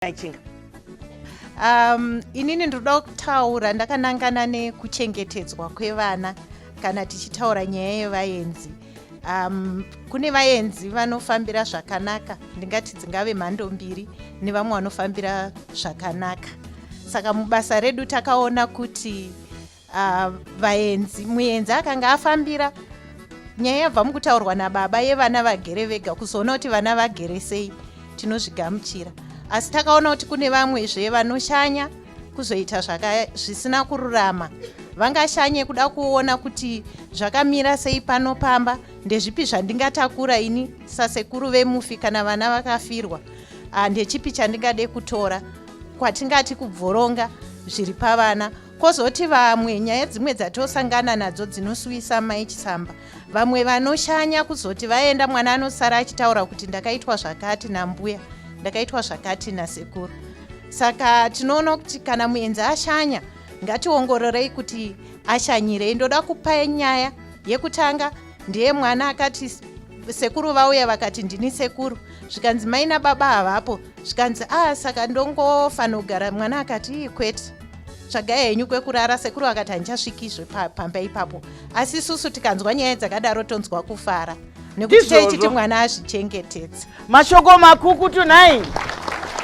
Chinga. Inini ndinoda kutaura ndakanangana nekuchengetedzwa kwevana kana tichitaura nyaya yevaenzi. Kune vaenzi vanofambira zvakanaka, ndingati dzingave mhando mbiri, nevamwe vanofambira zvakanaka. Saka mubasa redu takaona kuti vaenzi, muenzi akanga afambira nyaya yabva mukutaurwa nababa yevana vagere vega, kuzoona kuti vana vagere sei, tinozvigamuchira. Asi takaona kuti kune vamwezve vanoshanya kuzoita zvisina kururama. Vangashanye kuda kuona kuti zvakamira sei pano pamba, ndezvipi zvandingatakura ini sasekuru vemufi kana vana vakafirwa, ndechipi chandingade kutora, kwatingati kubvoronga zviri pavana. Kwozoti vamwe, nyaya dzimwe dzatosangana nadzo dzinosuwisa, Mai Chisamba, vamwe vanoshanya kuzoti vaenda, mwana anosara achitaura kuti ndakaitwa zvakati nambuya, ndakaitwa zvakati nasekuru. Saka tinoona kuti kana muenzi ashanya, ngationgororei kuti ashanyirei. Ndoda kupa nyaya yekutanga, ndiye mwana akati sekuru vauya, vakati ndini sekuru, zvikanzi mai nababa havapo, zvikanzi a saka ndongofanogara. Mwana akati, "Kwete, tsvagai henyu kwekurara." Sekuru akati handichasvikizve pamba ipapo. Asi isusu tikanzwa nyaya dzakadaro tonzwa kufara nekuti Ndizvozvo. teichiti mwana azvichengetedza. Mashoko makukutu nhai.